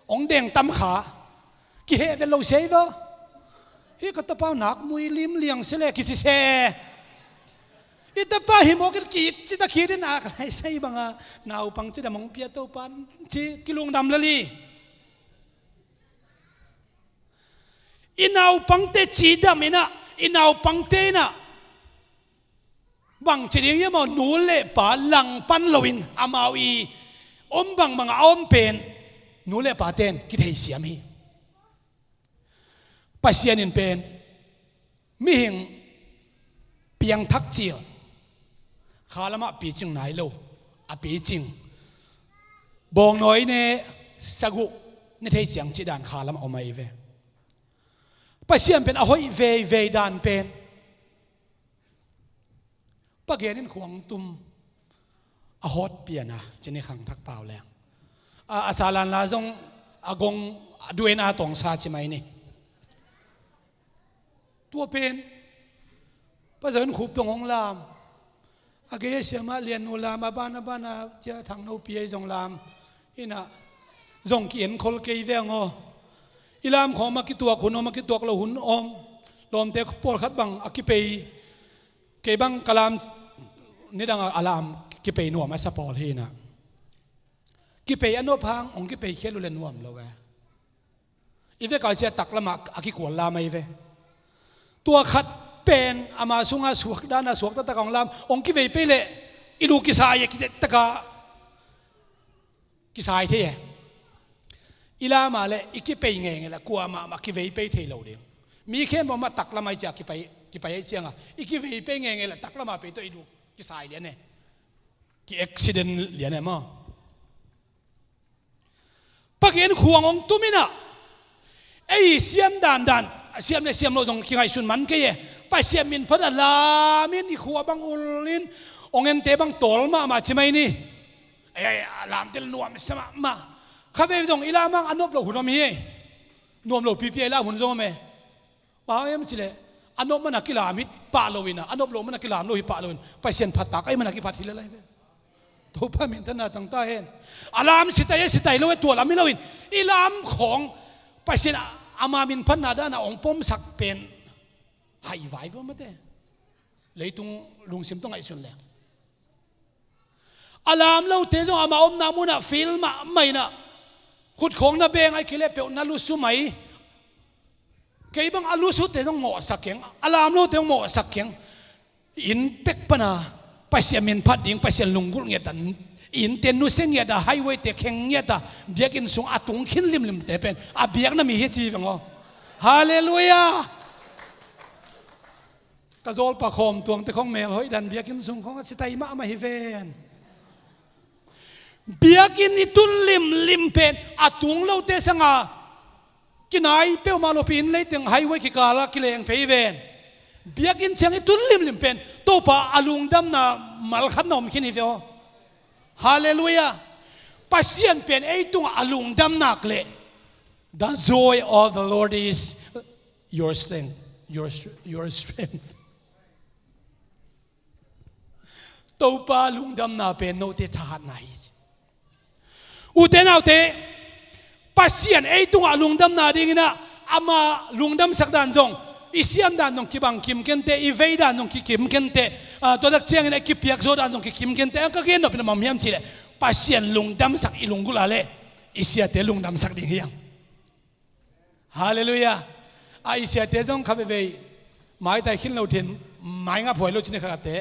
hong deng tam kha. Kiheh vet lo sia hi ve. Hih ka tapa nak mui lim liang sia le kici se. I tapa hi mawk in ki it cita khit in a ka lai sai banga naupang cidam hong pia Topa ci kilungdam lel hi. I naupangte cidam inah, i naupangte inah bang ci ding hiam aw, nu le pa langpan loin amau i om bangbang a om pen nu le pa ten kithei siam hi. Pasian in pen mihing piangthak cil kha lamah picing nai lo, a picing bawngnawi ne saguh ne thei ciang cih dan kha lamah om ahi ve. Pasian pen a hoih veivei dan pen Pa Gen in khuang tum a hawt piana cini khangthak pau leng a, a salan la zong a gong a duena tawngsa ci mai ni. Tua pen Pa Zon Khup tong hong lam, a gei a siamah Lian nu lam, a ban a ban a cia Thang Nopi ei zong lam inah zong ki-enkhol kei veng aw. I lam khawng om a kituak hun om, a kituak lo hun om. Lawmte pawlkhat bang a kipei, kei bang ka lam nidang a lam kipei nuam a sa pawl hi inah kipei a nop hang hong kipei khial uh le nuam lo e. I vekal sia taklamah a kikual lam ahi ve. Tua khat pen ama sungah suak dana suak taktak hong lam hong kivei pei leh i lu kisai e, kidettaka kisai thei e. I lamah le i kipei ngeingela kuamah mah kivei pei thei lo ding. Mi khempeuh mah taklam ahi cia kipai, kipai ahi cianga i kivei pei ngeingela taklamah pei tawh i lu kisai lian e. Ki accident lian e maw? Pa Gen khuang hong tum inah ei siam dandan, siam le siam lo zong kingaihsun man kei e. Pasian min phat a lamin i khua bang ulin hong ente bang tawl mahmah ci mai ni. Ei, ei, a lamte le nuamsa mahmah. Khavei zong i lam hang a nop lo hun om hi ei. Nuam lo pipi a i lam hun zong om e. Bang hiam cileh a nop mana kilam hi pah loin a, a nop lo mana kilam lo hi pah loin Pasian phattak ahi mana kiphat hi le lai ve. Topa minthanna tangta hen. A lam sitai a sitai lo e, tua lam hi loin i lam khawng Pasian ama min phatna dana hong pomsak pen haivai va mate. Leitung lungsim tawh ngaihsun leng a lam lote zong ama omna munah fil mahmah inah khutkhawng na beng ai kileh peuh na lusu mai. Kei bang a lusute zong mawhsak keng, a lam lote zong mawhsak keng. Inn pek pana Pasian min phat ding, Pasian lunggulh ngiat a, innte nusia ngiat a, highwayte kheng ngiat a, biakinn sung a tung khin limlimte pen a biakna mi hi ci veng aw. Halleluiah. Ka zawlpa khawm tuangte khawng mel hoih dan biakinn sung khawng a sitai mahmah hi ven. Biakinn i tun limlim pen a tung lote sanga kinai peuhmah lopi in leiteng highway kikala kileng phei hi ven. Biakinn ciang i tun limlim pen Topa a lungdamna malkhatna om khin hi ve aw. Halleluiah. Pasian pen ei tungah a lungdam nak leh the joy of the Lord is your strength, your str-, your strength. Topa lungdamna pen note thahatna hi ci. Ute naute, Pasian ei tungah lungdamna dinginah ama lungdamsak dan zong i siam dan zong kibang kim kente, i vei dan zong kikim kente, ah, tua tak ciangin a kipiak zaw dan zong kikim kente. Ang ka gen nop in a mam hiam cileh Pasian lungdamsak i lunggulh a leh i siate lungdamsak ding hi hang. Halleluiah. A i siate zong kha veivei maitai khin lo thin, mai ngap huai lo cin i khakate.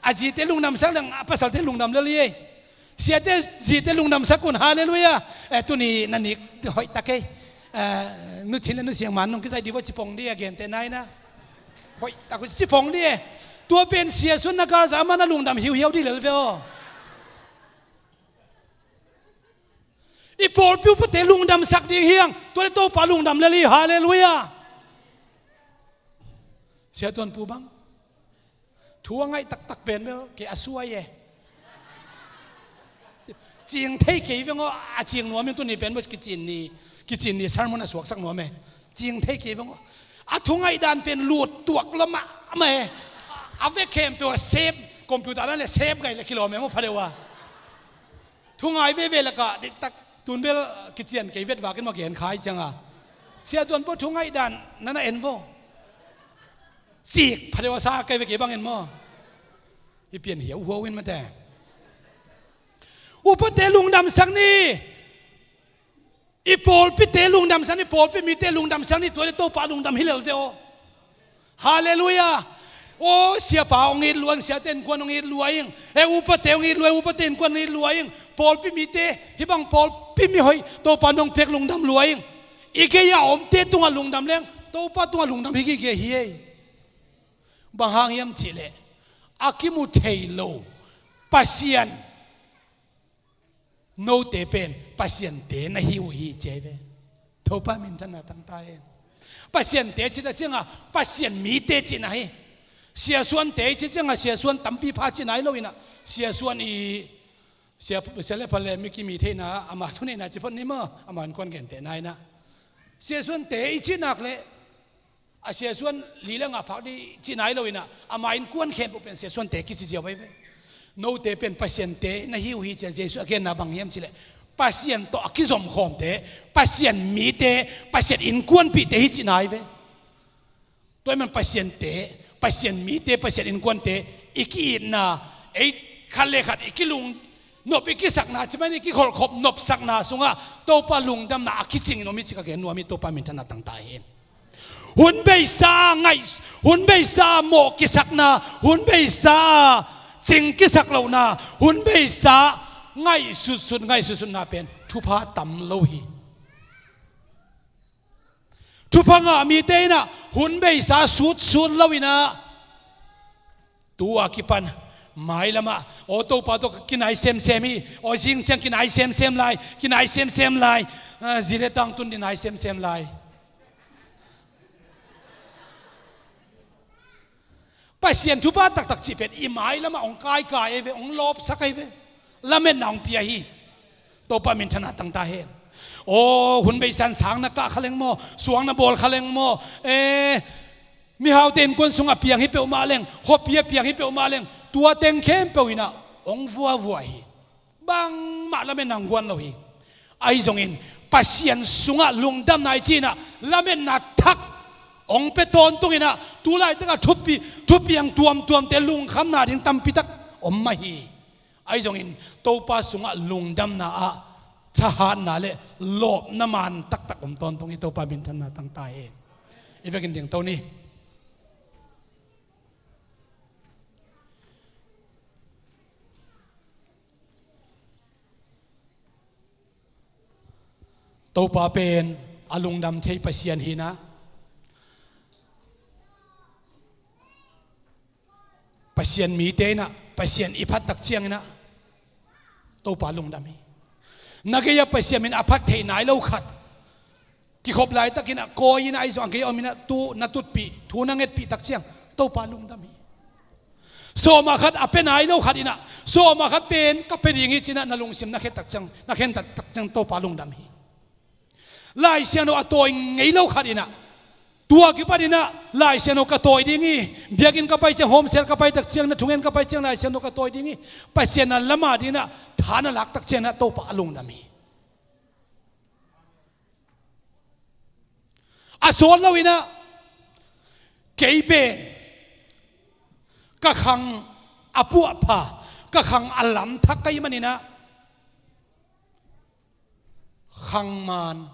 A zite lungdamsak leng a pasalte lungdam lel hi ei. Siate zite lungdamsak un. Halleluiah. Eh, tuni na nik hoih tak ei. Eh, nu Chin le nu Siang man nong kizaih dih vo, ci pong dih a, gente naina. Hoih tak uh ci pong dih e. Tua pen Sia Suan na galzah a, amah na lungdam hiuhiau dih lel ve aw. I pawlpi upate lungdamsak ding hi hang. Tua le Topa lungdam lel hi. Halleluiah. Sia Tuan Pu bang thu a ngaih taktak pen bel kei a suai e. Cing thei kei veng aw, a cing nuam in tuni pen bel kicin ni, kicin ni sermon a suaksak nuam e. Cing thei kei veng aw. A thu ngaih dan pen lut tuak lua mahmah e. A vek khempeuh a save, computer dan le save gai le kilawm e maw, pha deuh a. Thu ngai veve lakah diktak tun bel kician kei vet vakin maw, gen khai cianga. Sia Tuan Pu thu ngaih dan na na en vo. Cik pha deuh a sa kei ve kei bangin maw. I pian hiau huau in mate. Upate lungdamsak ni. I pawlpite lungdamsak ni, pawlpi mite lungdamsak ni, tua le Topa lungdam hi lel ve aw. Halleluiah. Aw, siapa hong it lua ing, siate innkuan hong it lua ing. E, upate hong it lua ing, upate innkuan hong it lua ing. Pawlpi mite, hih bang pawlpi mihoih Topa nong pek lungdam lua ing. I gei a omte tungah lungdam leng Topa tungah lungdam hi gige hi ei. Bang hang hiam cihleh a kimu thei lo Pasian, note pen Pasian te na hi uh hi ci hi ve. Topa minthanna tangta hen. Pasian te cih tak cianga Pasian mite cihna hi. Sia Suan te i cih cianga Sia Suan tampi pha cih nai lo inah, Sia Suan i, Sia, Sia le Pha le mi kimi theihna, ama thu neihna ci phot ni maw, ama innkuan gente nai inah. Sia Suan te i cih nak leh a Sia Suan li le nga phak dih cih nai lo inah, ama innkuan khempeuh pen Sia Suan te kici ziau ahi ve. Note pen Pasian te na hi uh hi ci-a Jesuh a genna bang hiam cihleh Pasian tawh a kizomkhawmte, Pasian mite, Pasian innkuanpihte hi cih nai ve. Tua ahih man Pasian te, Pasian mite, Pasian innkuante i ki-itna, ei khat le khat i kilung nop i kisakna, ci mai ni, kikholhkhop nopsakna sungah Topa lungdamna a kicingin om hi ci ka gen nuam hi. Topa minthanna tangta hi. Hun beisa ngaih, hun beisa mawh kisakna, hun beisa cing kisak lohna, hun beisa ngaihsutsut, ngaihsutsutna pen thupha tam lo hi. Thupha ngah mite inah hun beisa sutsut lo inah, tu a kipan mailamah aw Topa tawh kinai semsem hi, aw zing ciang kinai semsem lai, kinai semsem lai, ah, zi le tang tun ding nai semsem lai. Pasian thupha taktak cih pen i mailamah hong kaikai ahi ve, hong lawpsak ahi ve. Lametna hong pia hi. Topa minthanna tangta hen. Aw, hun beisa in sang na kah kha leng maw, suang na bawl kha leng maw, eh, mihaute innkuan sungah piang hi peuhmah leng, khuapi ah piang hi peuhmah leng, tua teng khempeuh inah hong vuavua hi. Bangmah lametna hong guan lo hi. Ahi zongin Pasian sungah lungdamna i ci inah lametna thak hong pia tawntung inah, tu laitakah thupi, thupiang tuamtuamte lungkhamna ding tampitak om mah hi. Ahi zongin Topa sungah lungdamna ah thahatna le lawpna man taktak om tawntung hi. Topa minthanna tangta hi. I vekin dingto ni. Topa pen a lungdam thei Pasian hi inah, Pasian mite inah, Pasian i phat tak ciang inah Topa lungdam hi. Na gei-ah Pasian min a phat theih nai lo khat kikhop laitakin ah kawi inah, ahi zong a gei-ah om inah tu na tutpih, thu na ngetpih tak ciang Topa lungdam hi. Sawma khat a pia nai lo khat inah, sawma khat pen ka pia ding hi ci inah na lungsim na khen tak ciang, na khen tak, tak ciang Topa lungdam hi. Lai Siangtho a tawi ngei lo khat inah, tua kipat inah Lai Siangtho ka tawi ding hi, biakinn ka pai ciang, home cell ka pai tak ciang, na thungen ka pai ciang Lai Siangtho ka tawi ding hi, Pasian na lamah ding inah tha na lak tak ciang inah Topa a lungdam hi. A sawt lo inah, kei pen ka khang a puahpha, ka khang a lamthak ka hih man inah, Khang man,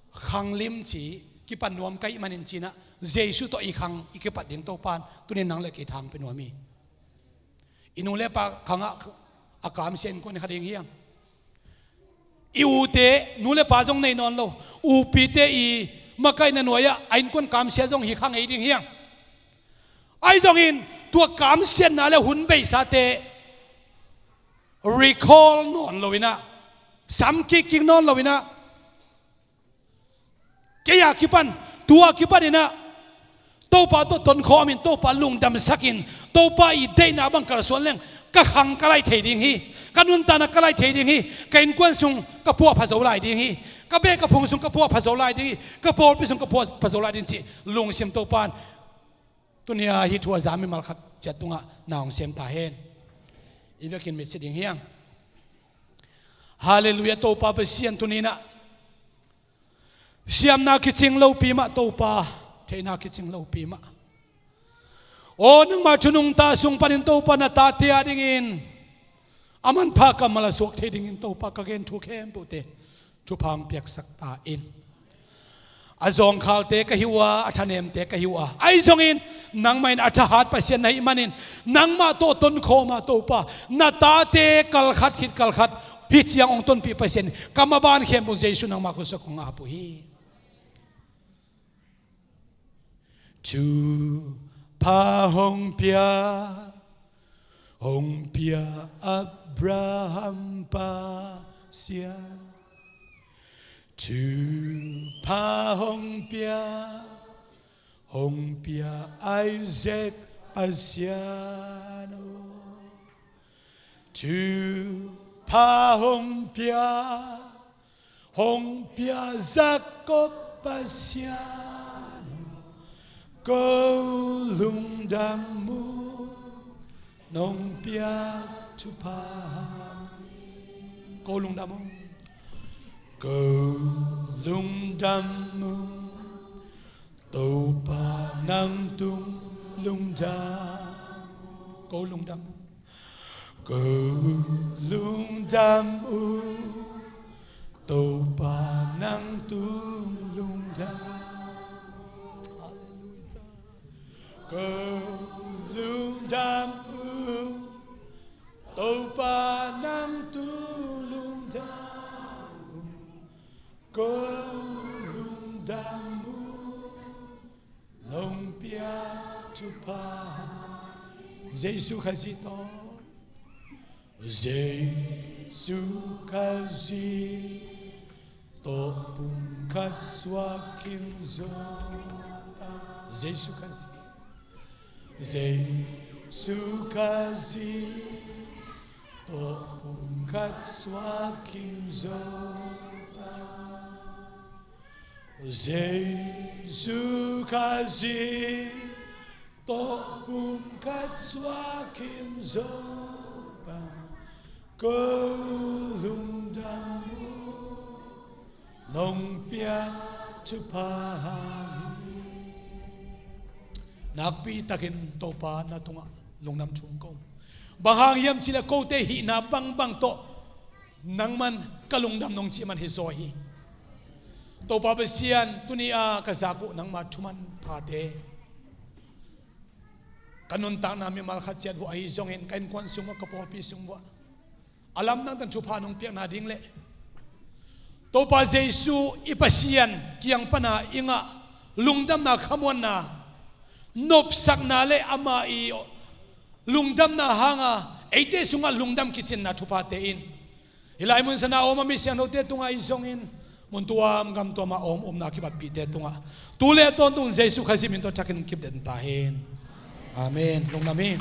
khang limci kipan nuam ka hih manin cinah Jesu tawh i khang i kipat ding Topan tunin nang le kei thang pia nuam hi. I nu le pa khangah a kamsia innkuan hi kha ding hiam? I ute, nu le pa zong nei nawn lo, upite i makaihna nuai-ah a innkuan kamsia zong hi kha ngei ding hiam? Ahi zongin tua kamsiatna le hun beisate recall nawn loinah, sam kikkik nawn loinah, kei a kipan, tua kipaninah Topa tawh tonkhawmin, Topa lungdamsakin, Topa i deihna bang kalsuan leng ka khang ka laih thei ding hi. Ka nuntakna ka laih thei ding hi. Ka innkuan sung ka puahpha zo lai ding hi. Ka beh ka phung sung ka puahpha zo lai ding hi. Ka pawlpi sung ka puahpha zo lai ding cih lungsim Topan tunia hih thu a za mimal khat ciat tungah na hong sem ta hen. I vekin mitsi ding hiang. Halleluiah. Topa Pasian, tuninah siamna kicing lopi mah Topa, theihna kicing lopi mah. Aw, nangmah thu nungta sung panin Topa na tate adingin a manpha kammal a suak thei dingin Topa ka gen thu khempeuhte thupha hong piaksak ta in. A zawngkhalte ka hi uh a, a thanemte ka hi uh a, ahi zongin nangmah in a thahat Pasian na hih manin nangmah tawh tonkhawm a Topa na tate kalkhat khit kalkhat hih ciang hong tonpih Pasian ka maban khempeuh Jesu nangmah khutsuak hong ap uh hi. Thupha hong pia, hong pia Abraham Pasian. Thupha hong pia, hong pia Isaac Pasian aw. Thupha hong pia, hong pia Jacob Pasian aw. Ko lungdam uh, nong piak thupha hang. Ko lungdam uh. Ko lungdam uh, Topa nang tung lungdam. Ko lungdam uh. Ko lungdam uh, Topa nang tung lungdam. Halleluiah. Ko lungdam uh, Topa nang tung lungdam uh. Ko lungdam uh, nong piak thupha. Jesu Khazih tawh. Jesu Khazih tawh pumkhat suak khin zo ta. Jesu Khazih. Jesu Khazih tawh pumkhat suak khin zo ta. Jesu Khazih tawh pumkhat suak khin zo ta. Ko lungdam uh, nong piak thupha hang hi. Nakpi takin Topa na tungah lungdam thu ko. Bang hang hiam cih leh kote hihna bangbang tawh nangman ka lungdam nong cih man hi zaw hi. Topa Pasian, tuni a ka zak uh nangma thu manphate, ka nuntakna mimal khat ciat vuah ahi zongin ka innkuan sung vuah, ka pawlpi sung vuah a lamdang tan thupha nong piakna ding le Topa Jesu i Pasian kiang pana i ngah lungdamna, khamuanna, nopsakna le ama i lungdamna hanga eite sungah lungdam kicinna thuphate in hih lai mun sana a om a mi siangthote tungah ahi zongin mun tuam gam tuamah a om upna kibatpihte tungah tu le tawntung Jesu Khazih min tawh thakin kipden ta hen. Amen. Lungdam hi.